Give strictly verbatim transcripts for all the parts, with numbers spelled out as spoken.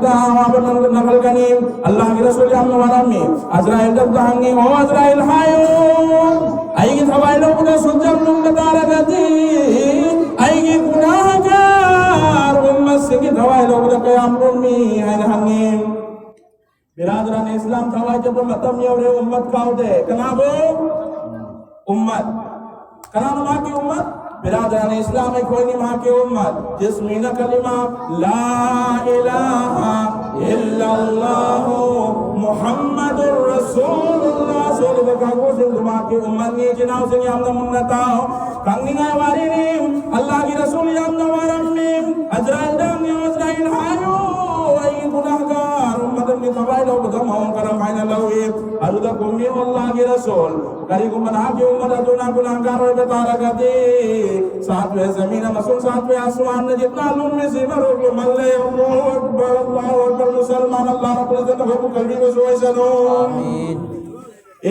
ꯑꯋꯥꯕ ꯅꯪ ꯅꯪꯍꯜꯒꯅꯤ꯫ ꯑꯜꯂꯥꯍꯒꯤ ꯔꯁꯨꯜ ꯌꯥꯝꯅ ꯋꯥꯔꯝꯃꯤ꯫ ꯑꯖꯔꯥꯏꯜꯗ ꯍꯪꯉꯤ, "ꯑꯣ ꯑꯖꯔꯥꯏꯜ, ꯍꯥꯏꯌꯨ, ꯑꯩꯒꯤ ꯊꯋꯥꯏ ꯂꯧꯕꯗ ꯁꯨꯛꯌꯥꯝ ꯂꯨꯝꯕ ꯇꯥꯔꯒꯗꯤ ꯑꯩꯒꯤ ꯒꯨꯅꯥꯍꯒꯥꯔ ꯎꯝꯃꯠꯁꯤꯡꯒꯤ ꯊꯋꯥꯏ ꯂꯧꯕꯗ ꯀꯌꯥꯝ ꯂꯨꯝꯃꯤ?" ꯍꯥꯏꯅ ꯍꯪꯉꯤ꯫ ꯕꯤꯔꯥꯗꯔꯥꯅꯤ ꯏꯁꯂꯥꯝ, ꯊꯋꯥꯏ ꯆꯠꯄ ꯃꯇꯝ ꯌꯧꯔꯦ, ꯎꯝꯃꯠ ꯀꯥꯎꯗꯦ꯫ ꯀꯅꯥꯕꯨ? ꯎꯝꯃꯠ꯫ ꯀꯅꯥꯅꯣ ꯃꯍꯥꯛꯀꯤ ꯎꯝꯃꯠ? ꯕꯤꯔꯥꯗꯔꯥꯅꯤ ꯏꯁꯂꯥꯝ, ꯑꯩꯈꯣꯏꯅꯤ ꯃꯍꯥꯛꯀꯤ ꯎꯝꯃꯠ꯫ ꯖꯤꯁꯃꯤꯅ ꯀꯂꯤꯃꯥ ꯂꯥ ꯏꯂꯥꯍ ꯏꯜꯂꯜꯂꯥꯍꯨ ꯃꯨꯍꯝꯃꯗꯨꯔ ꯔꯁꯨꯂꯨꯜꯂꯥꯍ ꯁꯣꯜꯂꯤꯕ ꯀꯥꯡꯕꯨꯁꯤꯡꯗꯨ ꯃꯍꯥꯛꯀꯤ ꯎꯝꯃꯠꯅꯤ꯫ ꯏꯆꯤꯟ ꯏꯅꯥꯎꯁꯤꯡ ꯌꯥꯝꯅ ꯃꯨꯟꯅ ꯇꯥꯎ꯫ ꯈꯪꯅꯤꯡꯉꯥꯏ ꯋꯥꯔꯤꯅꯤ꯫ ꯑꯜꯂꯥꯍꯒꯤ ꯔꯁꯨꯜ ꯌꯥꯝꯅ ꯋꯥꯔꯝꯃꯤ꯫ ꯑꯖꯔꯥꯏꯜꯗ ꯍꯪꯉꯤ, "ꯑꯖꯔꯥꯏꯜ, ꯍꯥꯏꯌꯨ, ꯑꯩꯒꯤ ꯒꯨꯅꯥꯍꯒꯥꯔ ꯎꯝꯃꯠ ꯑꯃꯒꯤ ꯊꯋꯥꯏ ꯂꯧꯕꯗ ꯃꯑꯣꯡ ꯀꯔꯝ ꯍꯥꯏꯅ ꯂꯧꯏ?" ꯑꯗꯨꯗ ꯈꯨꯝꯃꯤ, "ꯑꯜꯂꯥꯍꯒꯤ ꯔꯁꯨꯜ, ꯀꯔꯤꯒꯨꯝꯕ ꯅꯍꯥꯛꯀꯤ ꯎꯝꯃꯠ ꯑꯗꯨꯅ ꯒꯨꯅꯥꯍꯒꯥꯔ ꯑꯣꯏꯕ ꯇꯥꯔꯒꯗꯤ, ꯁꯥꯠꯋꯦ ꯖꯃꯤꯟ ꯑꯃꯁꯨꯡ ꯁꯥꯠꯋꯦ ꯑꯁꯃꯥꯟꯅ ꯖꯤꯠꯅ ꯂꯨꯝꯃꯤꯁꯤ ꯃꯔꯨꯛ ꯂꯨꯝꯍꯜꯂꯦ꯫" ꯑꯜꯂꯥꯍꯨ ꯑꯛꯕꯔ, ꯑꯜꯂꯥꯍꯨ ꯑꯛꯕꯔ꯫ ꯃꯨꯁꯜꯃꯥꯟ, ꯑꯜꯂꯥꯍ ꯔꯕꯨꯜ ꯏꯖ꯭ꯖꯠꯅ ꯑꯩꯈꯣꯏꯕꯨ ꯀꯟꯕꯤꯕꯁꯨ ꯑꯣꯏꯁꯅꯨ꯫ ꯑꯃꯤꯟ꯫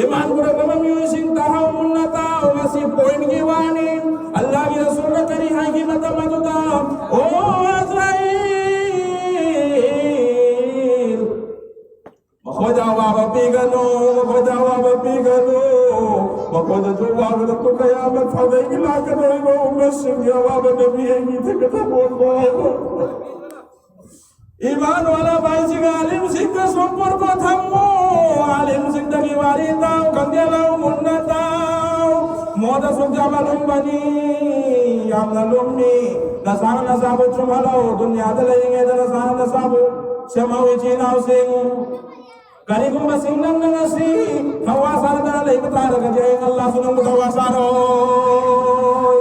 ꯏꯃꯥꯟ ꯄꯨꯔꯛꯂꯕ ꯃꯤꯑꯣꯏꯁꯤꯡ, ꯇꯥꯎ, ꯃꯨꯟꯅ ꯇꯥꯎ, ꯃꯁꯤ ꯄꯣꯏꯟꯒꯤ ꯋꯥꯅꯤ꯫ ꯑꯜꯂꯥꯍꯒꯤ ꯔꯁꯨꯜꯅ ꯀꯔꯤ ꯍꯥꯏꯈꯤ ꯃꯇꯝ ꯑꯗꯨꯗ? "ꯑꯣ ꯑꯖꯔꯥꯏꯜ, ꯃꯈꯣꯏꯗ ꯑꯋꯥꯕ ꯄꯤꯒꯅꯨ, ꯃꯈꯣꯏꯗ ꯑꯋꯥꯕ ꯄꯤꯒꯅꯨ, ꯃꯈꯣꯏꯗꯁꯨ ꯑꯋꯥꯕ ꯅꯠꯇꯦ, ꯀꯌꯥꯃꯠ ꯐꯥꯎꯗꯒꯤ ꯂꯥꯛꯀꯗꯧꯔꯤꯕ ꯎꯝꯃꯠꯁꯤꯡꯒꯤ ꯑꯋꯥꯕ ꯅꯕꯤ ꯑꯩꯒꯤ ꯏꯊꯛꯇ ꯊꯝꯃꯣ꯫" ꯏꯃꯥꯟ ꯋꯥꯂꯥ ꯚꯥꯏꯁꯤꯡ, ꯑꯥꯂꯤꯝꯁꯤꯡꯗ ꯁꯨꯝ ꯄꯣꯔꯄ ꯊꯝꯃꯨ꯫ ꯑꯥꯂꯤꯝꯁꯤꯡꯗꯒꯤ ꯋꯥꯔꯤ ꯇꯥꯎ, ꯈꯪꯖꯤꯜꯂꯧ, ꯃꯨꯟꯅ ꯇꯥꯎ꯫ ꯃꯣꯠ ꯑꯁꯨꯛ ꯌꯥꯝꯅ ꯂꯨꯝꯕꯅꯤ, ꯌꯥꯝꯅ ꯂꯨꯝꯃꯤ꯫ ꯅꯁꯥꯅ ꯅꯁꯥꯕꯨ ꯆꯨꯝꯍꯜꯂꯧ꯫ ꯗꯨꯅꯤꯌꯥꯗ ꯂꯩꯔꯤꯉꯩꯗ ꯅꯁꯥꯅ ꯅꯁꯥꯕꯨ ꯁꯦꯝꯍꯧ, ꯏꯆꯤꯟ ꯏꯅꯥꯎꯁꯤꯡ꯫ ꯀꯔꯤꯒꯨꯝꯕ ꯁꯤꯡ ꯅꯪꯅ ꯉꯁꯤ ꯊꯋꯥ ꯁꯥꯗꯅ ꯂꯩꯕ ꯇꯥꯔꯒꯗꯤ, ꯍꯌꯦꯡ ꯑꯜꯂꯥꯍꯁꯨ ꯅꯪꯕꯨ ꯊꯋꯥ ꯁꯥꯔꯣꯏ꯫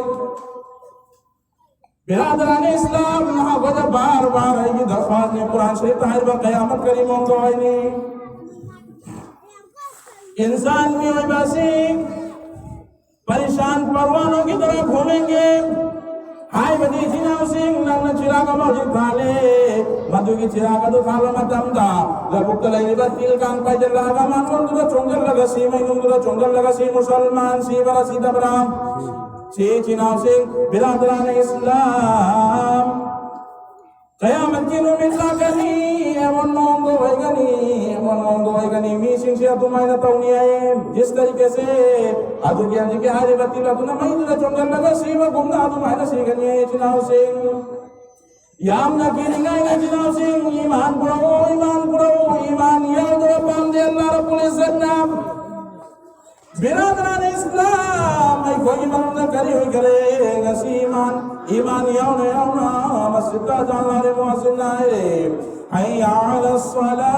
ꯕꯤꯔꯥꯗꯔꯥꯅꯤ ꯏꯁꯂꯥꯝ, ꯅꯍꯥꯛ ꯍꯣꯏꯗ ꯕꯥꯔ ꯕꯥꯔ ꯑꯩꯒꯤ ꯗꯔꯈ꯭ꯋꯥꯁꯅꯤ, ꯀꯨꯔꯥꯟ ꯁꯔꯤꯐꯇ ꯍꯥꯏꯔꯤꯕ ꯀꯌꯥꯃꯠ ꯀꯔꯤ ꯃꯑꯣꯡꯗ ꯑꯣꯏꯅꯤ? ꯏꯟꯁꯥꯟ, ꯃꯤꯑꯣꯏꯕ ꯑꯁꯤ ꯄꯔꯤꯁꯥꯟ ꯄꯔꯋꯥꯟ ꯑꯣꯏꯈꯤꯗꯅ ꯈꯨꯝꯃꯦꯟꯒꯦ꯫ ꯍꯥꯏꯕꯗꯤ ꯏꯆꯤꯟ ꯏꯅꯥꯎꯁꯤꯡ, ꯅꯪꯅ ꯆꯤꯔꯥꯛ ꯑꯃ ꯍꯧꯖꯤꯛ ꯊꯥꯜꯂꯦ, ꯃꯗꯨꯒꯤ ꯆꯤꯔꯥꯛ ꯑꯗꯨ ꯊꯥꯜꯕ ꯃꯇꯝꯗ ꯂꯧꯕꯨꯛꯇ ꯂꯩꯔꯤꯕ ꯇꯤꯜ ꯀꯥꯡ ꯄꯥꯏꯁꯤꯜꯂꯛꯑꯒ ꯃꯥꯡꯒꯣꯟꯗꯨꯗ ꯆꯣꯡꯁꯤꯜꯂꯒ ꯁꯤ, ꯃꯩꯅꯨꯡꯗꯨꯗ ꯆꯣꯡꯁꯤꯜꯂꯒ ꯁꯤ, ꯃꯨꯁꯜꯃꯥꯟ ꯁꯤꯕ꯭ꯔꯥ ꯁꯤꯗꯕ꯭ꯔꯥ? ꯁꯤ ꯏꯆꯤꯟ ꯏꯅꯥꯎꯁꯤꯡ, ꯕꯤꯔꯥꯗꯔꯥꯅꯤ ꯏꯁꯂꯥꯝ, ꯀꯌꯥꯃꯠꯀꯤ ꯅꯨꯃꯤꯠ ꯂꯥꯛꯀꯅꯤ꯫ ꯑꯣꯏꯒꯅꯤ꯫ ꯃꯤꯁꯤꯡꯁꯦ ꯑꯗꯨꯃꯥꯏꯅ ꯇꯧꯅꯤ ꯍꯥꯏꯌꯦ꯫ ꯖꯤꯁ ꯇꯔꯤꯀꯦꯁꯦ ꯑꯗꯨꯒꯤ ꯍꯧꯖꯤꯛꯀꯤ ꯍꯥꯏꯔꯤꯕ ꯇꯤꯟ ꯑꯗꯨꯅ ꯃꯩꯗꯨꯗ ꯆꯣꯡꯁꯤꯜꯂꯒ ꯁꯤꯕꯒꯨꯝꯅ ꯑꯗꯨꯃꯥꯏꯅ ꯁꯤꯒꯅꯤ ꯍꯥꯏꯌꯦ, ꯏꯆꯤꯟ ꯏꯅꯥꯎꯁꯤꯡ꯫ ꯌꯥꯝꯅ ꯀꯤꯅꯤꯡꯉꯥꯏ, ꯏꯆꯤꯟ ꯏꯅꯥꯎꯁꯤꯡ, ꯏꯃꯥꯟ ꯄꯨꯔꯛꯎ, ꯏꯃꯥꯟ ꯄꯨꯔꯛꯎ, ꯏꯃꯥꯟ ꯌꯥꯎꯗꯕ ꯄꯥꯝꯗꯦ ꯑꯜꯂꯥꯍ ꯔꯕꯨꯜ ꯏꯖ꯭ꯖꯠꯅ꯫ ꯕꯤꯔꯥꯗꯔꯥꯅꯤ ꯏꯁꯂꯥꯝ, ꯑꯩꯈꯣꯏꯒꯤ ꯃꯔꯛꯇ ꯀꯔꯤ ꯑꯣꯏꯈꯔꯦ? ꯉꯁꯤ ꯏꯃꯥꯟ, ꯏꯃꯥꯟ ꯌꯥꯎꯅ ꯌꯥꯎꯅ ꯃꯁꯖꯤꯗꯇ ꯑꯖꯥꯟ ꯂꯥꯎꯔꯦ, ꯃꯨꯑꯖꯤꯟꯅ ꯍꯥꯏꯔꯦ, "ꯍꯩꯌꯥ ꯑꯂꯥ ꯁꯂꯥ,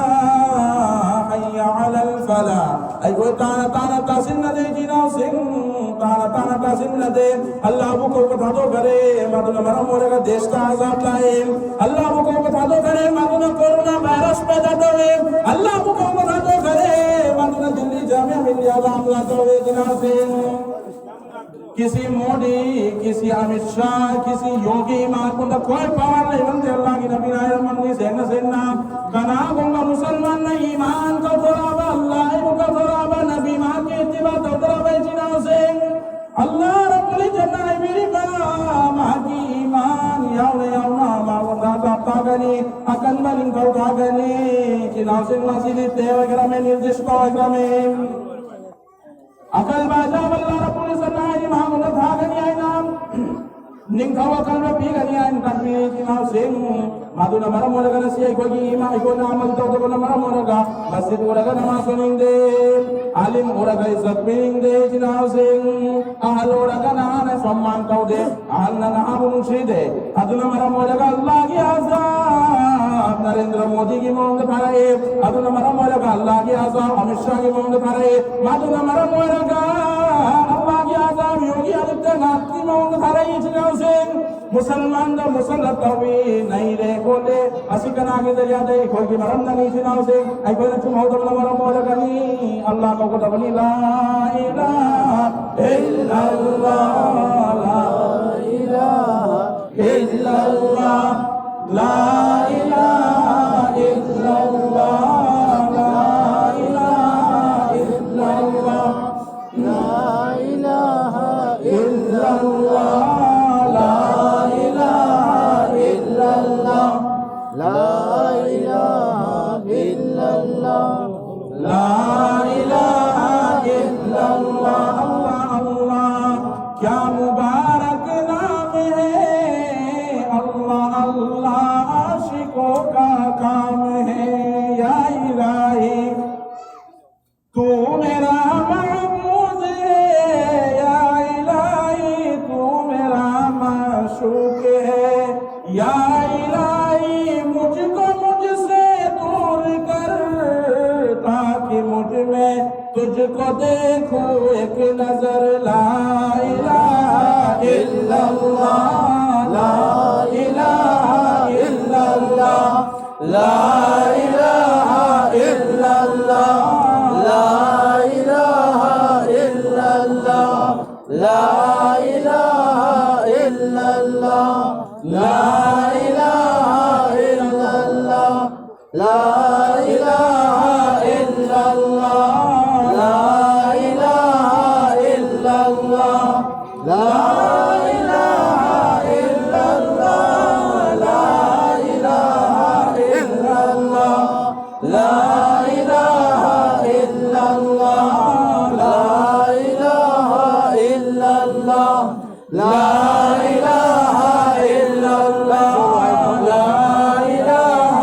ꯍꯩꯌꯥ ꯑꯂꯥ ꯐꯂꯥ"꯫ ꯑꯩꯈꯣꯏ ꯇꯥꯅ ꯇꯥꯅ ꯇꯥꯁꯤꯟꯅꯗꯦ, ꯏꯆꯤꯟ ꯏꯅꯥꯎꯁꯤꯡ, ꯇꯥꯅ ꯇꯥꯅ ꯇꯥꯁꯤꯟꯅꯗꯦ꯫ ꯑꯜꯂꯥꯍꯕꯨ ꯀꯧꯕ ꯊꯥꯗꯣꯛꯈꯔꯦ, ꯃꯗꯨꯅ ꯃꯔꯝ ꯑꯣꯏꯔꯒ ꯗꯦꯁꯇ ꯑꯖꯥꯕ ꯂꯥꯛꯑꯦ꯫ ꯑꯜꯂꯥꯍꯕꯨ ꯀꯧꯕ ꯊꯥꯗꯣꯛꯈꯔꯦ, ꯃꯗꯨꯅ ꯀꯣꯔꯣꯅꯥ ꯚꯥꯏꯔꯁ ꯄꯦꯗꯥ ꯇꯧꯋꯦ꯫ ꯑꯜꯂꯥꯍꯕꯨ ꯀꯧꯕ ꯊꯥꯗꯣꯛꯈꯔꯦ, ꯃꯗꯨꯅ ꯗꯤꯜꯂꯤ ꯖꯥꯃꯤꯌꯥ ꯃꯤꯂꯤꯌꯥꯗ ꯍꯝꯂꯥ ꯇꯧꯋꯦ꯫ ꯏꯆꯤꯟ ꯏꯅꯥꯎꯁꯤꯡ, ꯀꯤꯁꯤ ꯃꯣꯗꯤ, ꯀꯤꯁꯤ ꯑꯃꯤꯠ ꯁꯥꯍ, ꯀꯤꯁꯤ ꯌꯣꯒꯤ ꯏꯃꯥꯟ ꯀꯨꯟꯗ ꯀꯣꯏ ꯄꯥꯋꯔ ꯂꯩꯕ ꯅꯠꯇꯦ꯫ ꯑꯜꯂꯥꯍꯒꯤ ꯅꯕꯤꯅ ꯍꯥꯏꯔꯝꯃꯕꯅꯤ ꯁꯦꯡꯅ ꯁꯦꯡꯅ, ꯀꯅꯥꯒꯨꯝꯕ ꯃꯨꯁꯜꯃꯥꯟꯅ ꯏꯃꯥꯟ ꯀꯧꯊꯣꯔꯛꯑꯕ, ꯑꯜꯂꯥꯍꯕꯨ ꯀꯧꯊꯣꯔꯛꯑꯕ, ꯅꯕꯤ ꯃꯍꯥꯛꯀꯤ ꯏꯠꯇꯤꯕꯥ ꯇꯧꯊꯣꯔꯛꯑꯕ, ꯏꯆꯤꯟ ꯏꯅꯥꯎꯁꯤꯡ, ꯑꯜꯂꯥꯍ ꯔꯕꯨꯜ ꯏꯖ꯭ꯖꯠꯅ ꯍꯥꯏꯕꯤꯔꯤꯕ, ꯃꯍꯥꯛꯀꯤ ꯏꯃꯥꯟ ꯌꯥꯎꯅ ꯌꯥꯎꯅ ꯃꯉꯣꯟꯗ ꯑꯖꯥꯕ ꯊꯥꯒꯅꯤ, ꯑꯀꯟꯕ ꯅꯤꯡꯊꯧ ꯊꯥꯒꯅꯤ꯫ ꯏꯆꯤꯟ ꯏꯅꯥꯎꯁꯤꯡ, ꯃꯁꯤꯗꯤ ꯇꯦ ꯑꯣꯏꯈ꯭ꯔꯃꯦ, ꯅꯤꯔꯗꯤꯁꯇ ꯑꯣꯏꯈ꯭ꯔꯃꯦ꯫ ꯑꯀꯟꯕ ꯑꯖꯥꯕ ꯑꯜꯂꯥꯍ ꯔꯕꯨꯜ ꯏꯖ꯭ꯖꯠꯅ ꯍꯥꯏꯔꯤ, ꯃꯉꯣꯟꯗ ꯊꯥꯒꯅꯤ ꯍꯥꯏꯅ꯫ ꯅꯤꯡꯊꯧ ꯑꯀꯟꯕ ꯄꯤꯒꯅꯤ ꯍꯥꯏꯅ ꯇꯥꯛꯄꯤ, ꯏꯆꯤꯟ ꯏꯅꯥꯎꯁꯤꯡ꯫ ꯃꯗꯨꯅ ꯃꯔꯝ ꯑꯣꯏꯔꯒ ꯉꯁꯤ ꯑꯩꯈꯣꯏꯒꯤ ꯏꯃꯥ, ꯑꯩꯈꯣꯏꯅ ꯑꯃꯜ ꯇꯧꯗꯕꯅ ꯃꯔꯝ ꯑꯣꯏꯔꯒ ꯃꯁꯖꯤꯗ ꯎꯔꯒ ꯅꯃꯥꯖ ꯁꯣꯟꯅꯤꯡꯗꯦ, ꯑꯥꯂꯤꯝ ꯎꯔꯒ ꯏꯖꯠ ꯄꯤꯅꯤꯡꯗꯦ, ꯏꯆꯤꯟ ꯏꯅꯥꯎꯁꯤꯡ꯫ ꯑꯍꯜ ꯎꯔꯒ ꯅꯍꯥꯅ ꯁꯝꯃꯥꯟ ꯇꯧꯗꯦ, ꯑꯍꯜꯅ ꯅꯍꯥꯕꯨ ꯅꯨꯡꯁꯤꯗꯦ꯫ ꯑꯗꯨꯅ ꯃꯔꯝ ꯑꯣꯏꯔꯒ ꯑꯜꯂꯥꯍꯒꯤ ꯑꯖꯥꯕ ꯅꯔꯦꯟꯗ꯭ꯔ ꯃꯣꯗꯤꯒꯤ ꯃꯑꯣꯡꯗ ꯊꯥꯔꯛꯑꯦ꯫ ꯑꯗꯨꯅ ꯃꯔꯝ ꯑꯣꯏꯔꯒ ꯑꯜꯂꯥꯍꯒꯤ ꯑꯖꯥꯕ ꯑꯃꯤꯠ ꯁꯥꯍꯒꯤ ꯃꯑꯣꯡꯗ ꯊꯥꯔꯛꯑꯦ꯫ ꯃꯗꯨꯅ ꯃꯔꯝ ꯑꯣꯏꯔꯒ ꯑꯜꯂꯥꯍꯒꯤ ꯑꯖꯥꯕ ꯌꯣꯒꯤ ꯑꯗꯤꯠꯇꯅꯥꯊꯀꯤ ꯃꯑꯣꯡꯗ ꯊꯥꯔꯛꯏ, ꯏꯆꯤꯟ ꯏꯅꯥꯎꯁꯤꯡ꯫ ꯃꯨꯁꯜꯃꯥꯟꯗ ꯃꯨꯁꯜꯂꯠ ꯇꯧꯏ, ꯅꯩꯔꯦ ꯈꯣꯠꯂꯦ꯫ ꯑꯁꯤ ꯀꯅꯥꯒꯤ ꯖꯔꯤꯌꯥꯗ? ꯑꯩꯈꯣꯏꯒꯤ ꯃꯔꯝꯅꯅꯤ, ꯏꯆꯤꯟ ꯏꯅꯥꯎꯁꯤꯡ꯫ ꯑꯩꯈꯣꯏꯅ ꯆꯨꯝꯍꯧꯗꯕꯅ ꯃꯔꯝ ꯑꯣꯏꯔꯒꯅꯤ꯫ ꯑꯜꯂꯥꯍ ꯀꯧꯒꯗꯕꯅꯤ꯫ لا إله إلا الله، لا إله إلا الله، لا إله إلا الله، لا إله إلا الله، لا إله إلا الله، لا إله إلا الله، لا إله إلا الله. काम है या इलाही, तू मेरा महबूब है या इलाही, तू मेरा माशूक है या इलाही, मुझको मुझसे दूर कर, ताकि मुझ में तुझको देखूं एक नजर। ला इलाहा इल्लल्लाह, ला इलाहा इल्लल्लाह, لا إله إلا الله، لا إله إلا الله، لا إله إلا الله، لا إله إلا الله، لا إله إلا الله، لا إله إلا الله، لا إله إلا الله، لا إله إلا الله، لا إله إلا الله، لا إله إلا الله، لا إله إلا الله، لا إله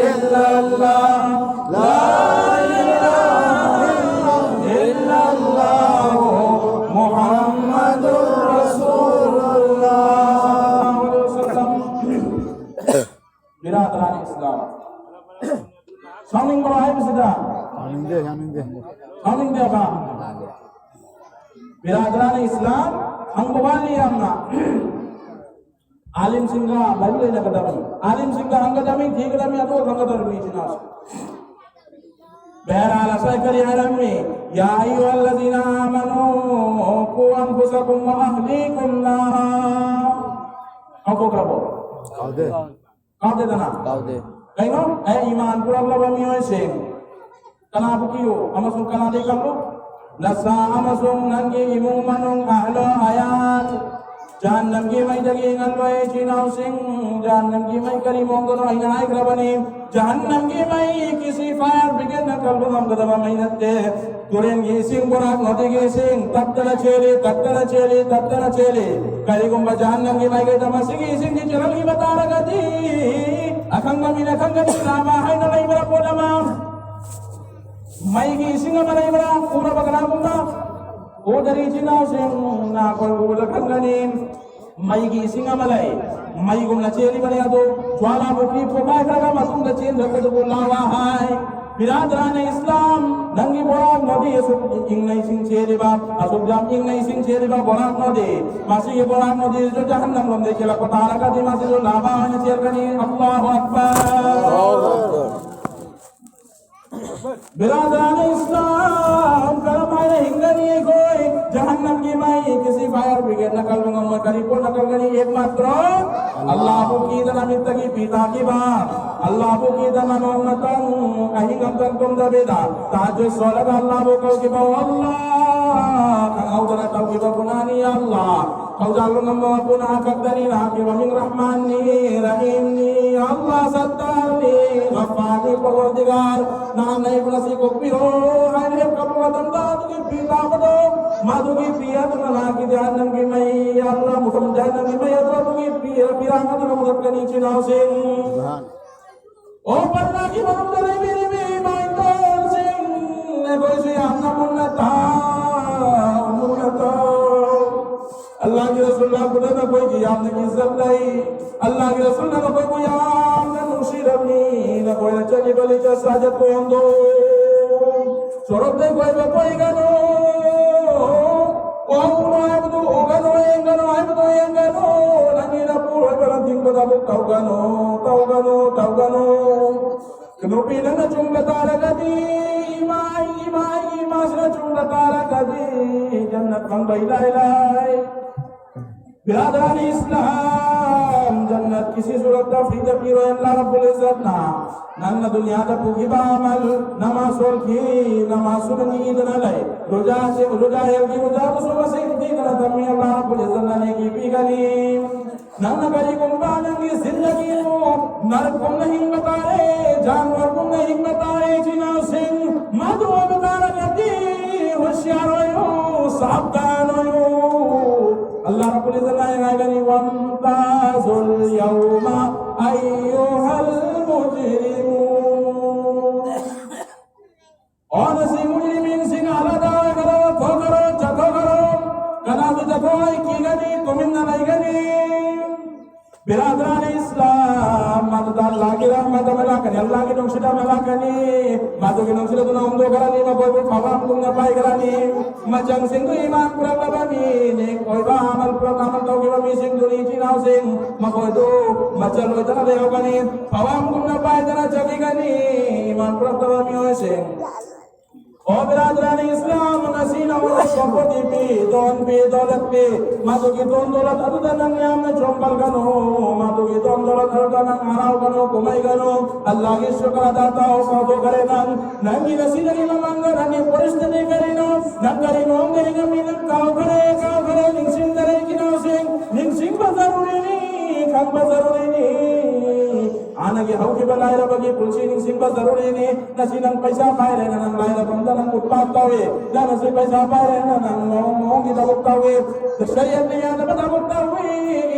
إلا الله، لا إله إلا الله، محمد رسول الله. ބިރާދަރާނީ އިސްލާމް، ސަމިން ބޮޑު އައިބު ސިދާ؟ ސަމިން ދޭ، ސަމިން ދޭ. ސަމިން ދޭ ބާ. ބިރާދަރާނީ އިސްލާމް، ހަނގުވާލީ އަންނަ. އާލިމް ސިންގާ ބަލިލެނަކަ ދަމި. އާލިމް ސިންގާ ހަނގަ ދަމި، ތީގަ ދަމި އަދޯ ހަނގަ ދަރު މީ ޖިނާސް. ބޭރާ ލަސައިކަރި އަޅަންމީ. يا أيها الذين آمنوا قوا أنفسكم وأهليكم نارا. އަކޯ ކަބޯ. ކާދެ. ކާދެ ދަނާ. ކާދެ. ކައިނޯ؟ އޭ އީމާން ކުރައްލަވަ މިއޮއިސޭން. ކަނާ ބުކިޔު، އަމަސުން ކަނާ ދޭކަށްލު. ނަސާ އަމަސުން ނަންގި އިމުމަނުން އަހްލޯ ހަޔާތް. ޖަހަންނަމްގެ މައިދަގީ އަހްލޯ އޭ ޖިނާސް. ޖަހަންނަމްގެ މައި ކަރީ މޯންގޮދޯ އިނާއި ކްރަބަނީ. ޖަހަންނަމްގެ މައި ކިސީ ފަޔާ ބިގެންނަ ކަލްބު ހަމްގަދަމަ މައިނައްތޭ. ކުރެންގި އިސިން ބޮރާ ނޮދިގި އިސިން. ތައްތަރަ ޗޭލި، ތައްތަރަ ޗޭލި، ތައްތަރަ ޗޭލި. ކަލިގުނބަ ޖަހަންނަމްގެ މައިގައި ތަމަސިގި އިސިންގެ ޗެލަން ހިބަ ތާރަގަދީ. ꯑꯈꯪꯕ ꯃꯤꯅ ꯈꯪꯒꯅꯤ, ꯂꯥꯕꯥ ꯍꯥꯏꯅ ꯂꯩꯕ꯭ꯔꯥ ꯄꯣꯠ ꯑꯃ? ꯃꯩꯒꯤ ꯏꯁꯤꯡ ꯑꯃ ꯂꯩꯕ꯭ꯔꯥ? ꯎꯔꯕ ꯀꯅꯥꯒꯨꯝꯕ? ꯎꯗ꯭ꯔꯤ ꯏꯆꯤꯟ ꯏꯅꯥꯎꯁꯤꯡ, ꯅꯈꯣꯏ ꯎꯕꯗ ꯈꯪꯒꯅꯤ꯫ ꯃꯩꯒꯤ ꯏꯁꯤꯡ ꯑꯃ ꯂꯩ, ꯃꯩꯒꯨꯝꯅ ꯆꯦꯜꯂꯤꯕꯅꯤ ꯑꯗꯨ ꯖ꯭ꯋꯥꯂꯥꯃꯨꯈꯤ ꯄꯣꯈꯥꯏꯈ꯭ꯔꯕ ꯃꯇꯨꯡꯗ ꯆꯦꯟꯈ꯭ꯔꯒꯗꯕꯨ ꯂꯥꯕꯥ ꯍꯥꯏ꯫ ꯕꯤꯔꯥꯗꯔꯥꯅꯦ ꯏꯁꯂꯥꯝ, ꯅꯪꯒꯤ ꯕꯣꯔꯥꯛ ꯅꯣꯗꯤ ꯑꯁꯨꯛ ꯏꯪꯅ ꯏꯁꯤꯡ ꯆꯦꯜꯂꯤꯕ, ꯑꯁꯨꯛ ꯌꯥꯝ ꯏꯪꯅ ꯏꯁꯤꯡ ꯆꯦꯜꯂꯤꯕ ꯕꯣꯔꯥꯛ ꯅꯣꯗꯤ, ꯃꯁꯤꯒꯤ ꯕꯣꯔꯥꯛ ꯅꯣꯗꯤꯁꯨ ꯖꯍꯟꯅꯝ ꯂꯣꯝꯗꯒꯤ ꯆꯦꯜꯂꯛꯄ ꯇꯥꯔꯒꯗꯤ ꯃꯁꯤꯁꯨ ꯂꯥꯕꯥ ꯑꯣꯏꯅ ꯆꯦꯜꯂꯛꯀꯅꯤ꯫ ꯑꯜꯂꯥꯍꯨ ꯑꯛꯕꯔ꯫ ꯕꯤꯔꯥꯗꯔꯥꯅꯦ ꯏꯁꯂꯥꯝ, ꯀꯔꯝꯍꯥꯏꯅ ꯍꯤꯡꯒꯅꯤ ꯑꯩꯈꯣꯏ? ꯖꯍꯟꯅꯝꯒꯤ ꯃꯩ ꯀꯤꯁꯤ ꯐꯥꯌꯔ ꯕ꯭ꯔꯤꯒꯦꯗꯅ ꯀꯜꯕ ꯉꯝꯃꯣꯏ꯫ ꯀꯔꯤ ꯄꯣꯠꯅ ꯀꯜꯒꯅꯤ? ꯑꯦꯛꯃꯥꯇ꯭ꯔꯣ ꯑꯜꯂꯥꯍꯕꯨ ꯀꯤꯗꯅ ꯃꯤꯠꯇꯒꯤ ꯄꯤ ꯇꯥꯈꯤꯕ, ꯑꯜꯂꯥꯍꯕꯨ ꯀꯤꯗꯅ ꯅꯣꯡꯃꯇꯪ ꯑꯍꯤꯡ ꯑꯝꯇꯪ ꯇꯨꯝꯗꯕꯤꯗ ꯇꯍꯖꯨꯗ ꯁꯣꯜꯂꯒ ꯑꯜꯂꯥꯍꯕꯨ ꯀꯧꯈꯤꯕ, "ꯑꯣ ꯑꯜꯂꯥꯍ, ꯈꯪꯍꯧꯗꯅ ꯇꯧꯈꯤꯕ ꯒꯨꯅꯥꯅꯤ ꯑꯜꯂꯥꯍ, ꯊꯧꯖꯥꯜ ꯂꯨꯉꯝꯕ ꯃꯄꯨꯅ ꯈꯛꯇꯅꯤ, ꯅꯍꯥꯛꯀꯤ ꯃꯃꯤꯡ ꯔꯍꯃꯥꯟꯅꯤ, ꯔꯍꯤꯝꯅꯤ, ꯑꯜꯂꯥꯍ ꯁꯠꯇꯥꯔꯅꯤ, ꯒꯐꯥꯔꯅꯤ, ꯄꯔꯋꯔꯗꯤꯒꯥꯔ, ꯅꯍꯥꯛꯅ ꯑꯩꯕꯨ ꯉꯁꯤ ꯀꯣꯛꯄꯤꯔꯣ" ꯍꯥꯏꯅ ꯍꯦꯛ ꯀꯞꯄ ꯃꯇꯝꯗ ꯑꯗꯨꯒꯤ ꯄꯤ ꯇꯥꯕꯗꯣ, ꯃꯗꯨꯒꯤ ꯄꯤ ꯑꯗꯨꯅ ꯅꯍꯥꯛꯀꯤ ꯖꯍꯟꯅꯝꯒꯤ ꯃꯩ, ꯑꯜꯂꯥꯍ ꯃꯨꯐꯝ ꯖꯍꯟꯅꯝꯒꯤ ꯃꯩ ꯑꯗꯨ ꯑꯗꯨꯒꯤ ꯄꯤ-, ꯄꯤꯔꯥꯡ ꯑꯗꯨꯅ ꯃꯨꯊꯠꯀꯅꯤ, ꯏꯆꯤꯟ ꯏꯅꯥꯎꯁꯤꯡ꯫ ꯑꯣ ꯄꯔꯗꯥꯒꯤ ꯃꯅꯨꯡꯗ ꯂꯩꯕꯤꯔꯤꯕꯤ ꯏꯃꯥ ꯏꯟꯗꯣꯜꯁꯤꯡ, ꯑꯩꯈꯣꯏꯁꯨ ꯌꯥꯝꯅ ꯃꯨꯟꯅ ꯇꯥꯎ, ꯃꯨꯟꯅ ꯇꯥꯎ꯫ ꯑꯜꯂꯥꯍꯒꯤ ꯔꯁꯨꯜ ꯂꯥꯛꯄꯗ ꯅꯈꯣꯏꯒꯤ ꯌꯥꯝꯅ ꯏꯖꯠ ꯂꯩ꯫ ꯑꯜꯂꯥꯍꯒꯤ ꯔꯁꯨꯜꯅ ꯅꯈꯣꯏꯕꯨ ꯌꯥꯝꯅ ꯅꯨꯡꯁꯤꯔꯝꯃꯤ꯫ ꯅꯈꯣꯏꯅ ꯆꯠꯂꯤꯕ ꯂꯤꯆꯠ ꯁꯥꯖꯠꯇꯣ ꯍꯣꯡꯗꯣꯛꯎ꯫ ꯁꯣꯔꯣꯛꯇ ꯀꯣꯏꯕ ꯀꯣꯏꯒꯅꯨ꯫ ꯎꯍꯧꯒꯅꯨ ꯍꯥꯏꯕꯗꯨ ꯎꯒꯅꯨ, ꯌꯦꯡꯒꯅꯨ ꯍꯥꯏꯕꯗꯨ ꯌꯦꯡꯒꯅꯨ꯫ ꯅꯪꯒꯤ ꯅꯄꯨꯔꯣꯏꯕꯅ ꯊꯤꯡꯕꯗ ꯑꯃꯨꯛ ꯇꯧꯒꯅꯨ, ꯇꯧꯒꯅꯨ, ꯇꯧꯒꯅꯨ꯫ ꯅꯨꯄꯤ ꯅꯪꯅ ꯆꯨꯝꯕ ꯇꯥꯔꯒꯗꯤ, ꯏꯃꯥ, ꯏꯃꯥ, ꯏꯃꯥꯁꯤꯅ ꯆꯨꯝꯕ ꯇꯥꯔꯒꯗꯤ, ꯖꯟꯅꯠ ꯐꯪꯕ ꯏꯂꯥꯏ ꯂꯥꯏ꯫ ꯕꯤꯔꯥꯗꯔꯥꯅꯤ ꯏꯁꯂꯥꯝ, ꯖꯟꯅꯠꯀꯤ ꯁꯤꯁꯨ ꯔꯛꯇ ꯐ꯭ꯔꯤꯗ ꯄꯤꯔꯣꯏ ꯑꯜꯂꯥꯍ ꯔꯕꯨꯜ ꯏꯖꯠꯅ꯫ ꯅꯪꯅ ꯗꯨꯅꯤꯌꯥꯗ ꯄꯨꯈꯤꯕ ꯑꯃꯜ, ꯅꯃꯥꯖ ꯁꯣꯜꯈꯤ, ꯅꯃꯥꯖ ꯁꯨꯅ ꯅꯤꯗꯅ ꯂꯩ꯫ ꯔꯣꯖꯥ ꯁꯦ-, ꯔꯣꯖꯥ ꯍꯦꯜꯒꯤ ꯔꯣꯖꯥꯕꯨꯁꯨ ꯃꯁꯤꯡ ꯊꯤꯗꯅ ꯊꯝꯃꯤ ꯑꯜꯂꯥꯍ ꯔꯕꯨꯜ ꯏꯖꯠꯅ ꯅꯦꯀꯤ ꯄꯤꯒꯅꯤ꯫ ꯅꯪꯅ ꯀꯔꯤꯒꯨꯝꯕ ꯅꯪꯒꯤ ꯖꯤꯟꯗꯒꯤꯕꯨ ꯅꯔꯛꯒꯨꯝꯅ ꯍꯤꯡꯕ ꯇꯥꯔꯦ, ꯖꯥꯟꯋꯔꯒꯨꯝꯅ ꯍꯤꯡꯕ ꯇꯥꯔꯦ, ꯏꯆꯤꯟ ꯏꯅꯥꯎꯁꯤꯡ, ꯃꯗꯨ ꯑꯣꯏꯕ ꯇꯥꯔꯒꯗꯤ ꯍꯨꯁꯤꯌꯥꯔ ꯑꯣꯏꯌꯨ, ꯁꯥꯕꯙꯥꯟ ꯑꯣꯏꯌꯨ꯫ ꯑꯜꯂꯥꯍ ꯔꯕꯨꯜ ꯏꯖꯠꯅ ꯍꯥꯏꯒꯅꯤ, "ꯋꯝꯇꯥꯖꯨꯜ ꯌꯧꯃ ꯑꯩꯌꯨꯍꯜ ꯃꯇꯝ ꯂꯥꯛꯀꯅꯤ, ꯑꯜꯂꯥꯍꯒꯤ ꯅꯨꯡꯁꯤꯕ ꯑꯃ ꯂꯥꯛꯀꯅꯤ꯫ ꯃꯗꯨꯒꯤ ꯅꯨꯡꯁꯤꯕꯗꯨꯅ ꯍꯨꯟꯗꯣꯛꯈ꯭ꯔꯅꯤ, ꯃꯈꯣꯏꯕꯨ ꯐꯕ ꯑꯃꯒꯨꯝꯅ ꯄꯥꯏꯈ꯭ꯔꯅꯤ꯫ ꯃꯆꯪꯁꯤꯡꯗꯨ ꯏꯃꯥꯟ ꯄꯨꯔꯛꯂꯕ ꯃꯤ, ꯅꯦꯛ ꯑꯣꯏꯕ ꯑꯃꯜ ꯄꯨꯔꯛ ꯑꯃꯜ ꯇꯧꯈꯤꯕ ꯃꯤꯁꯤꯡꯗꯨꯅꯤ, ꯏꯆꯤꯟ ꯏꯅꯥꯎꯁꯤꯡ, ꯃꯈꯣꯏꯗꯨ ꯃꯆꯜ ꯑꯣꯏꯗꯅ ꯂꯩꯍꯧꯒꯅꯤ, ꯐꯕ ꯑꯃꯒꯨꯝꯅ ꯄꯥꯏꯗꯅ ꯆꯠꯈꯤꯒꯅꯤ꯫ ꯏꯃꯥꯟ ꯄꯨꯔꯛꯇꯕ ꯃꯤꯑꯣꯏꯁꯤꯡ꯫ ꯑꯣ ꯕꯤꯔꯥꯗꯔꯥꯅꯤ ꯏꯁꯂꯥꯝ, ꯉꯁꯤ ꯅꯉꯣꯟꯗ ꯁꯣꯝꯄꯣꯇꯤ ꯄꯤ, ꯗꯣꯟ ꯄꯤ, ꯗꯣꯂꯠ ꯄꯤ꯫ ꯃꯗꯨꯒꯤ ꯗꯣꯟ ꯗꯣꯂꯠ ꯑꯗꯨꯗ ꯅꯪ ꯌꯥꯝꯅ ꯆꯣꯝꯕꯜꯒꯅꯨ꯫ ꯃꯗꯨꯒꯤ ꯗꯣꯟ ꯗꯣꯂꯠ ꯑꯗꯨꯗ ꯅꯪ ꯍꯔꯥꯎꯒꯅꯨ, ꯀꯨꯝꯍꯩꯒꯅꯨ꯫ ꯑꯜꯂꯥꯍꯒꯤ ꯁꯨꯀꯔ ꯑꯗꯥ ꯇꯧ, ꯀꯥꯎꯊꯣꯛꯈ꯭ꯔꯦ ꯅꯪ꯫ ꯅꯪꯒꯤ ꯉꯁꯤꯗꯒꯤ ꯃꯃꯥꯡꯗ ꯅꯪꯒꯤ ꯄꯣꯔꯤꯁꯇꯗꯤ ꯀꯔꯤꯅꯣ? ꯅꯪ ꯀꯔꯤ ꯃꯑꯣꯡꯗ ꯍꯤꯡꯉꯝꯃꯤ? ꯅꯪ ꯀꯥꯎꯈ꯭ꯔꯦ, ꯀꯥꯎꯈ꯭ꯔꯦ, ꯅꯤꯡꯁꯤꯡꯗꯔꯦ, ꯏꯆꯤꯟ ꯏꯅꯥꯎꯁꯤꯡ꯫ ꯅꯤꯡꯁꯤꯡꯕ ꯖꯔꯨꯔꯤꯅꯤ, ꯈꯪꯕ ꯖꯔꯨꯔꯤꯅꯤ꯫ ꯍꯥꯟꯅꯒꯤ ꯍꯧꯈꯤꯕ ꯂꯥꯏꯔꯕꯒꯤ ꯄꯨꯟꯁꯤ ꯅꯤꯡꯁꯤꯡꯕ ꯖꯔꯨꯔꯤꯅꯤ꯫ ꯉꯁꯤ ꯅꯪ ꯄꯩꯁꯥ ꯄꯥꯏꯔꯦꯅ ꯅꯪ ꯂꯥꯏꯔꯕ ꯑꯝꯗ ꯅꯪ ꯎꯠꯄꯥꯠ ꯇꯧꯏ꯫ ꯅꯪ ꯉꯁꯤ ꯄꯩꯁꯥ ꯄꯥꯏꯔꯦꯅ ꯅꯪ ꯃꯑꯣꯡ ꯃꯑꯣꯡꯒꯤ ꯊꯕꯛ ꯇꯧꯏ꯫ ꯁꯔꯤꯌꯠꯅ ꯌꯥꯗꯕ ꯊꯕꯛ ꯇꯧꯏ꯫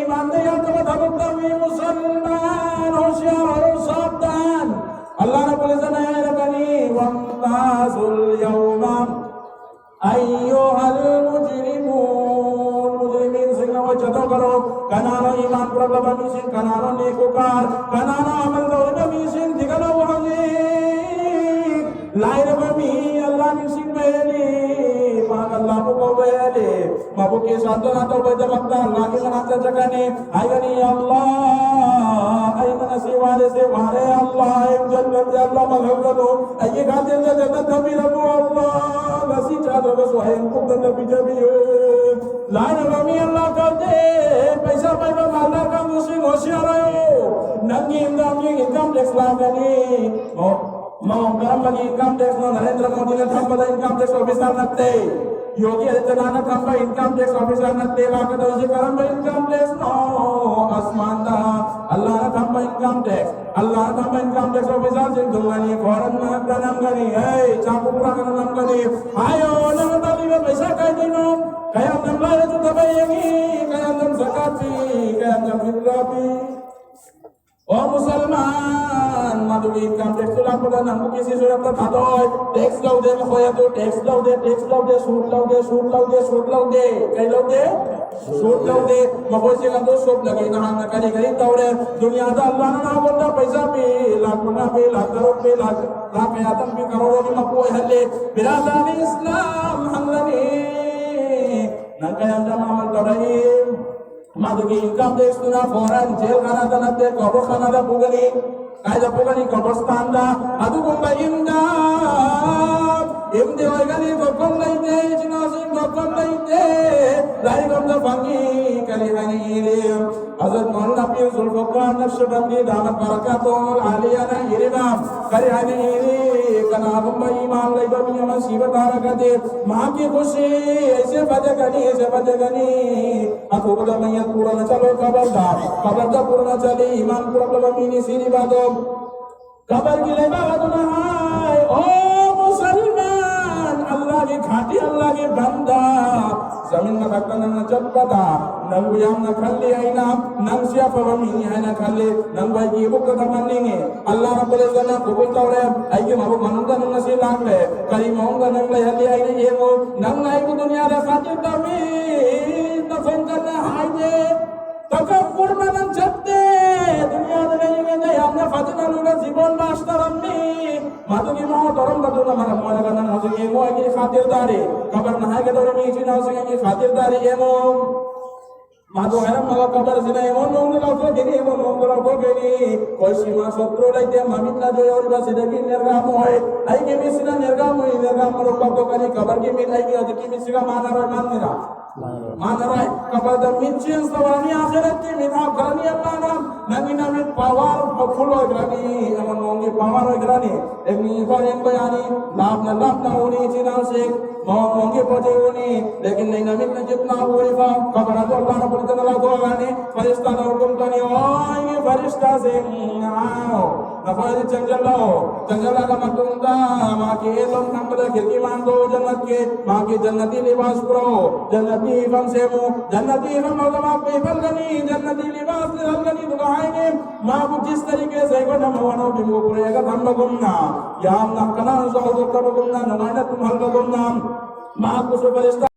ꯏꯃꯥꯟꯗ ꯌꯥꯗꯕ ꯊꯕꯛ ꯇꯧꯏ꯫ ꯃꯨꯁꯜꯃꯥꯟ ꯍꯣꯁꯤꯌꯥꯔ ꯑꯣꯏꯔꯣ, ꯁꯥꯕꯗꯥꯟ꯫ ꯑꯜꯂꯥꯍꯅ ꯄꯨꯂꯤꯁꯇ ꯍꯥꯏꯔꯛꯀꯅꯤ, "ꯋꯥꯝꯇꯥꯖꯨꯜ ꯌꯧꯃ ꯑꯩꯌꯨꯍꯜ ꯃꯨꯖꯔꯤꯃꯨꯟ", ꯃꯨꯖꯔꯤꯃꯤꯟꯁꯤꯡ, ꯅꯈꯣꯏ ꯆꯠꯊꯣꯛꯈ꯭ꯔꯣ꯫ ꯀꯅꯥꯅꯣ ꯏꯃꯥꯟ ꯄꯨꯔꯛꯂꯕ ꯃꯤꯁꯤꯡ? ꯀꯅꯥꯅꯣ ꯅꯦꯀꯨꯀꯥꯔ? ꯀꯅꯥꯅꯣ ꯑꯃꯜ ꯇꯧꯔꯤꯕ ꯃꯤꯁꯤꯡ? ꯊꯤꯒꯠꯂꯛꯎ ꯍꯧꯖꯤꯛ꯫ ꯂꯥꯏꯔꯕ ꯃꯤ, ꯑꯜꯂꯥ ꯅꯤꯡꯁꯤꯡꯕ ꯍꯦꯜꯂꯤ, ꯃꯍꯥꯛ ꯑꯜꯂꯥꯕꯨ ꯀꯧꯕ ꯍꯦꯜꯂꯤ꯫ ꯃꯕꯨꯛꯀꯤ ꯁꯥꯟꯇꯅ ꯇꯧꯕꯒꯤꯗꯃꯛꯇ ꯑꯜꯂꯥꯒꯤ ꯃꯅꯥꯛꯇ ꯆꯠꯀꯅꯤ꯫ ꯍꯥꯏꯒꯅꯤ, "ꯑꯜꯂꯥ, ꯑꯩꯅ ꯉꯁꯤ ꯋꯥꯔꯦꯁꯦ, ꯋꯥꯔꯦ ꯑꯜꯂꯥ, ꯑꯩ ꯖꯟꯅꯠꯇ ꯑꯜꯂꯥ ꯃꯥꯡꯍꯜꯒꯅꯨ꯫ ꯑꯩꯒꯤ ꯈꯥꯇꯤꯔꯗ ꯖꯟꯅꯠ ꯊꯝꯕꯤꯔꯝꯃꯨ ꯑꯜꯂꯥ꯫ ꯉꯁꯤ ꯆꯥꯗ꯭ꯔꯕꯁꯨ ꯍꯌꯦꯡ ꯄꯨꯛ ꯊꯟꯅ ꯄꯤꯖꯕꯤꯌꯨ꯫" ꯂꯥꯏꯔꯕ ꯃꯤ ꯑꯜꯂꯥ ꯀꯧꯗꯦ꯫ ꯄꯩꯁꯥ ꯄꯥꯏꯕ ꯃꯥꯜꯗꯥꯔ ꯀꯥꯡꯕꯨꯁꯤꯡ ꯍꯣꯁꯤꯌꯥꯔ ꯑꯣꯏꯌꯨ꯫ ꯅꯪꯒꯤ ꯏꯟꯀꯝꯒꯤ ꯏꯟꯀꯝ ꯇꯦꯛꯁ ꯂꯥꯛꯀꯅꯤ꯫ ꯃꯑꯣꯡ ꯀꯔꯝꯕꯒꯤ ꯏꯟꯀꯝ ꯇꯦꯛꯁꯅꯣ? ꯅꯔꯦꯟꯗ꯭ꯔ ꯃꯣꯗꯤꯅ ꯊꯝꯕꯗ ꯏꯟꯀꯝ ꯇꯦꯛꯁ ꯑꯣꯐꯤꯁꯥꯔ ꯅꯠꯇꯦ꯫ ꯌꯣꯒꯤ ꯑꯗꯤꯇ꯭ꯌꯅꯥꯊꯅ ꯊꯝꯕ ꯏꯟꯀꯝ ꯇꯦꯛꯁ ꯑꯣꯐꯤꯁꯥꯔ ꯅꯠꯇꯦ꯫ ꯂꯥꯛꯀꯗꯧꯔꯤꯁꯤ ꯀꯔꯝꯕ ꯏꯟꯀꯝ ꯇꯦꯛꯁꯅꯣ? ꯑꯁꯃꯥꯟꯗ ꯑꯜꯂꯥꯅ ꯊꯝꯕ ꯏꯟꯀꯝ ꯇꯦꯛꯁ꯫ ꯑꯜꯂꯥꯅ ꯊꯝꯕ ꯏꯟꯀꯝ ꯇꯦꯛꯁ ꯑꯣꯐꯤꯁꯥꯔꯁꯤꯡ ꯊꯨꯡꯒꯅꯤ, ꯐꯣꯔꯟꯅ ꯅꯝꯒꯅꯤ, ꯑꯩ ꯆꯥꯛ ꯄꯨꯔꯥꯒꯅ ꯅꯝꯒꯅꯤ꯫ ꯍꯥꯏꯌꯣ, ꯅꯪꯅ ꯇꯥꯜꯂꯤꯕ ꯄꯩꯁꯥ ꯀꯥꯏꯗꯩꯅꯣ? ꯀꯌꯥꯝ ꯌꯥꯝ ꯂꯥꯏꯔꯁꯨ ꯊꯕꯛ ꯌꯦꯡꯉꯤ, ꯀꯌꯥꯝ ꯌꯥꯝ ꯖꯀꯥꯠ ꯄꯤ, ꯀꯌꯥꯝ ꯌꯥꯝ ꯐꯤꯇ꯭ꯔꯥ ꯄꯤ꯫ ꯑꯣ ꯃꯨꯁꯜꯃꯥꯟ, ꯃꯗꯨꯒꯤ ꯏꯟꯀꯝ ꯇꯦꯛꯁꯇꯨ ꯂꯥꯛꯄꯗ ꯅꯪꯕꯨ ꯀꯤꯁꯤ ꯁꯨꯔꯛꯇ ꯊꯥꯗꯣꯏ꯫ ꯇꯦꯛꯁ ꯂꯧꯗꯦ ꯃꯈꯣꯏ ꯑꯗꯨ, ꯇꯦꯛꯁ ꯂꯧꯗꯦ, ꯇꯦꯛꯁ ꯂꯧꯗꯦ, ꯁꯨꯠ ꯂꯧꯗꯦ, ꯁꯨꯠ ꯂꯧꯗꯦ, ꯁꯨꯠ ꯂꯧꯗꯦ꯫ ꯀꯩ ꯂꯧꯗꯦ? ꯁꯨꯠ ꯂꯧꯗꯦ꯫ ꯃꯈꯣꯏꯁꯤꯡ ꯑꯗꯨ ꯁꯨꯞꯂꯒ ꯅꯍꯥꯛꯅ ꯀꯔꯤ ꯀꯔꯤ ꯇꯧꯔꯦ? ꯗꯨꯅꯤꯌꯥꯗ ꯑꯜꯂꯥꯍꯅ ꯅꯉꯣꯟꯗ ꯄꯩꯁꯥ ꯄꯤ, ꯂꯥꯛ ꯃꯉꯥ ꯄꯤ, ꯂꯥꯛ ꯇꯔꯨꯛ ꯄꯤ, ꯂꯥꯛ, ꯂꯥꯛ ꯀꯌꯥ ꯇꯝ ꯄꯤ, ꯀꯔꯣꯔ ꯑꯅꯤ ꯃꯄꯨ ꯑꯣꯏꯍꯜꯂꯦ꯫ ꯕꯤꯔꯥꯗꯥꯅꯤ ꯏꯁꯂꯥꯝ ꯍꯪꯒꯅꯤ, ꯅꯪ ꯀꯌꯥꯝ ꯖꯃꯥ ꯑꯃꯜ ꯇꯧꯔꯛꯏ? ꯃꯗꯨꯒꯤ ꯏꯟꯀꯝ ꯇꯦꯛꯁꯇꯨꯅ ꯐꯣꯔꯦꯟ ꯖꯦꯜ ꯈꯥꯅꯥꯗ ꯅꯠꯇꯦ, ꯀꯕꯔ ꯈꯥꯅꯥꯗ ꯄꯨꯒꯅꯤ꯫ ꯀꯥꯏꯗ ꯄꯨꯒꯅꯤ? ꯀꯕꯔꯁꯇꯥꯟꯗ꯫ ꯑꯗꯨꯒꯨꯝꯕ ꯌꯨꯝꯗ, ꯌꯨꯝꯗꯤ ꯑꯣꯏꯒꯅꯤ, ꯊꯣꯛꯐꯝ ꯂꯩꯇꯦ, ꯏꯆꯤꯟ ꯏꯅꯥꯎꯁꯤꯡ ꯊꯣꯛꯐꯝ ꯂꯩꯇꯦ, ꯂꯥꯏꯔꯤꯛ ꯑꯝꯇ ꯐꯪꯉꯤ, ꯀꯔꯤ ꯍꯥꯏꯅ ꯏꯔꯤ? ꯍꯖꯔꯠ ꯃꯧꯂꯥꯅꯥ ꯄꯤꯔ ꯖꯨꯜꯐꯤꯀꯥꯔ ꯅꯛꯁꯕꯟꯗꯤ ꯗꯥꯃꯠ ꯕꯔꯀꯥꯇꯨꯍꯨꯜ ꯑꯥꯂꯤꯌꯥꯅ ꯏꯔꯤꯕ ꯀꯔꯤ ꯍꯥꯏꯅ ꯏꯔꯤ? ꯀꯅꯥꯒꯨꯝꯕ ꯏꯃꯥꯟ ꯂꯩꯕ ꯃꯤ ꯑꯃ ꯁꯤꯕ ꯇꯥꯔꯒꯗꯤ ꯃꯍꯥꯛꯀꯤ ꯈꯨꯁꯤ ꯑꯩꯁꯦ ꯐꯖꯒꯅꯤ, ꯑꯩꯁꯦ ꯐꯖꯒꯅꯤ꯫ ꯑꯊꯨꯕꯗ ꯃꯌꯦꯛ ꯄꯨꯔꯒ ꯆꯠꯂꯣ ꯀꯕꯔꯗ, ꯀꯕꯔꯗ ꯄꯨꯔꯒ ꯆꯠꯂꯤ꯫ ꯏꯃꯥꯟ ꯄꯨꯔꯛꯂꯕ ꯃꯤꯅꯤ ꯁꯤꯔꯤꯕ ꯑꯗꯣ꯫ ꯀꯕꯔꯒꯤ ꯂꯩꯕꯥꯛ ꯑꯗꯨꯅ ꯍꯥꯏ, "ꯑꯣ ꯃꯨꯁꯜꯃꯥꯟ, ꯑꯜꯂꯥꯍꯒꯤ ꯈꯥꯇꯤ, ꯑꯜꯂꯥꯍꯒꯤ ꯕꯟꯗꯥ, ꯖꯃꯤꯟ ꯃꯊꯛꯇ ꯅꯪꯅ ꯆꯠꯄꯗ ꯅꯪꯕꯨ ꯌꯥꯝꯅ ꯈꯜꯂꯤ ꯑꯩꯅ, ꯅꯪꯁꯤ ꯑꯐꯕ ꯃꯤꯅꯤ ꯍꯥꯏꯅ ꯈꯜꯂꯤ, ꯅꯪꯕꯨ ꯑꯩꯒꯤ ꯏꯕꯨꯛꯇ ꯊꯝꯍꯟꯅꯤꯡꯉꯤ꯫ ꯑꯜꯂꯥꯍ ꯔꯕꯨꯜ ꯏꯖ꯭ꯖꯠꯅ ꯀꯕꯨꯜ ꯇꯧꯔꯦ, ꯑꯩꯒꯤ ꯃꯕꯨꯛ ꯃꯅꯨꯡꯗ ꯅꯪ ꯉꯁꯤ ꯂꯥꯛꯂꯦ꯫ ꯀꯔꯤ ꯃꯑꯣꯡꯗ ꯅꯪ ꯂꯩꯍꯜꯂꯤ ꯑꯩꯅ ꯌꯦꯡꯉꯨ꯫ ꯅꯪꯅ ꯑꯩꯕꯨ ꯗꯨꯅꯤꯌꯥꯗ ꯈꯥꯇꯤꯔ ꯇꯧꯏ, ꯅꯈꯣꯡ ꯀꯟꯅ ꯍꯥꯏꯗꯦ꯫ ꯇꯀꯕꯨꯔꯅ ꯅꯪ ꯆꯠꯇꯦ꯫ ꯗꯨꯅꯤꯌꯥꯗ ꯂꯩꯔꯤꯉꯩꯗ ꯌꯥꯝꯅ ꯐꯖꯅ ꯂꯨꯅ ꯖꯤꯕꯣꯟ ꯕꯥꯁ ꯇꯧꯔꯝꯃꯤ꯫ ꯃꯗꯨꯒꯤ ꯃꯑꯣꯡ ꯇꯧꯔꯝꯕꯗꯨꯅ ꯃꯔꯝ ꯑꯣꯏꯔꯒ ꯅꯪ ꯍꯧꯖꯤꯛ ꯌꯦꯡꯉꯣ, ꯑꯩꯒꯤ ꯈꯥꯇꯤꯔꯗꯥꯔꯤ꯫ ꯀꯕꯔꯅ ꯍꯥꯏꯒꯗꯧꯔꯤꯕ ꯏꯆꯤꯟ ꯏꯅꯥꯎꯁꯤꯡ, ꯑꯩꯒꯤ ꯈꯥꯇꯤꯔꯗꯥꯔꯤ ꯌꯦꯡꯉꯣ꯫ ꯃꯗꯨ ꯍꯥꯏꯔꯝꯃꯒ ꯀꯕꯔꯁꯤꯅ ꯑꯩꯉꯣꯟ ꯅꯣꯡꯗ ꯂꯥꯎꯊꯣꯛꯈꯤꯅꯤ, ꯑꯩꯉꯣꯟ ꯅꯣꯡꯗ ꯂꯥꯎꯊꯣꯛꯈꯤꯅꯤ꯫ ꯑꯩꯈꯣꯏ ꯁꯤꯃꯥ ꯁꯣꯇ꯭ꯔꯨ ꯂꯩꯇꯦ, ꯃꯃꯤꯠꯅ ꯌꯧꯔꯤꯕꯁꯤꯗꯒꯤ ꯅꯦꯔꯒꯥꯝ ꯑꯣꯏ꯫ ꯑꯩꯒꯤ ꯃꯤꯠꯁꯤꯅ ꯅꯦꯔꯒꯥꯝ ꯑꯣꯏ, ꯅꯦꯔꯒꯥꯝ ꯃꯔꯨꯞ ꯂꯥꯎꯊꯣꯛꯀꯅꯤ꯫ ꯀꯕꯔꯒꯤ ꯃꯤꯠ ꯑꯩꯒꯤ ꯍꯧꯖꯤꯛꯀꯤ ꯃꯤꯠꯁꯤꯒ ꯃꯥꯟꯅꯔꯣꯏ, ꯃꯥꯟꯅꯔꯣꯏ꯫ ꯃꯥꯟꯅꯔꯣꯏ꯫ ꯀꯕꯔꯗ ꯃꯤꯠ ꯆꯦꯟꯖ ꯇꯧꯔꯅꯤ, ꯑꯥꯈꯤꯔꯠꯀꯤ ꯃꯤꯠ ꯍꯥꯞꯈ꯭ꯔꯅꯤ꯫ ꯑꯃꯅ ꯅꯪꯒꯤ ꯅꯃꯤꯠ ꯄꯋꯥꯔ ꯐꯨꯜ ꯑꯣꯏꯈ꯭ꯔꯅꯤ, ꯑꯩꯉꯣꯟ ꯅꯣꯡꯒꯤ ꯄꯋꯥꯔ ꯑꯣꯏꯈ꯭ꯔꯅꯤ꯫ ꯑꯦ ꯃꯤ ꯐꯥꯎ ꯌꯦꯡꯕ ꯌꯥꯅꯤ, ꯂꯥꯞꯅ ꯂꯥꯞꯅ ꯎꯅꯤ, ꯏꯆꯤꯟ ꯏꯅꯥꯎꯁꯤꯡ꯫ ꯃꯑꯣꯡ ꯃꯑꯣꯡꯒꯤ ꯄꯣꯠ ꯆꯩ ꯎꯅꯤ, ꯂꯦꯀꯤꯟ ꯅꯪ ꯅꯃꯤꯠꯅ ꯖꯤꯠꯅ ꯎꯔꯤꯕ ꯀꯕꯔ ꯑꯗꯨ ꯑꯜꯂꯥꯍꯅ ꯄꯨꯂꯤꯇꯅ ꯂꯧꯊꯣꯛꯑꯒꯅꯤ꯫ ꯐꯔꯤꯁꯇꯥꯅ ꯍꯨꯀꯨꯝ ꯇꯧꯅꯤ, "ꯑꯣ ꯑꯩꯒꯤ ꯐꯔꯤꯁꯇꯥꯁꯤꯡ, ꯂꯥꯛꯑꯣ, ꯅꯈꯣꯏ ꯑꯗꯨ ꯆꯪꯁꯤꯜꯂꯛꯑꯣ꯫ ꯆꯪꯁꯤꯜꯂꯛꯑꯒ ꯃꯇꯨꯡꯗ ꯃꯍꯥꯛꯀꯤ ꯑꯦꯜꯂꯣꯝ ꯊꯪꯕꯗ ꯈꯤꯔꯀꯤ ꯃꯥꯡꯗꯣꯛꯑꯣ, ꯖꯟꯅꯠꯀꯤ, ꯃꯍꯥꯛꯀꯤ ꯖꯟꯅꯇꯤ ꯂꯤꯕꯥꯁ ꯄꯨꯔꯛꯑꯣ, ꯖꯟꯅꯇꯤ ꯍꯤꯐꯝ ꯁꯦꯝꯃꯨ, ꯖꯟꯅꯇꯤ ꯍꯤꯐꯝ ꯑꯗꯨ ꯃꯍꯥꯛꯄꯨ ꯍꯤꯐꯜꯒꯅꯤ, ꯖꯟꯅꯇꯤ ꯂꯤꯕꯥꯁ ꯂꯤꯍꯜꯒꯅꯤ꯫ ꯑꯗꯨꯒ ꯍꯥꯏꯅꯤ, ꯃꯍꯥꯛꯄꯨ ꯖꯤꯁ ꯇꯔꯤꯀꯦ ꯁꯦ ꯑꯩꯈꯣꯏꯅ ꯃꯋꯥꯅ ꯕꯤꯝꯕꯨ ꯄꯨꯔꯛꯑꯒ ꯊꯝꯕꯒꯨꯝꯅ, ꯌꯥꯝꯅ ꯀꯅꯥꯅꯁꯨ ꯍꯧꯗꯣꯛꯇꯕꯒꯨꯝꯅ, ꯅꯨꯡꯉꯥꯏꯅ ꯇꯨꯝꯍꯜꯕꯒꯨꯝꯅ, ꯃꯍꯥꯛꯄꯨꯁꯨ ꯐꯔꯤꯁꯇꯥ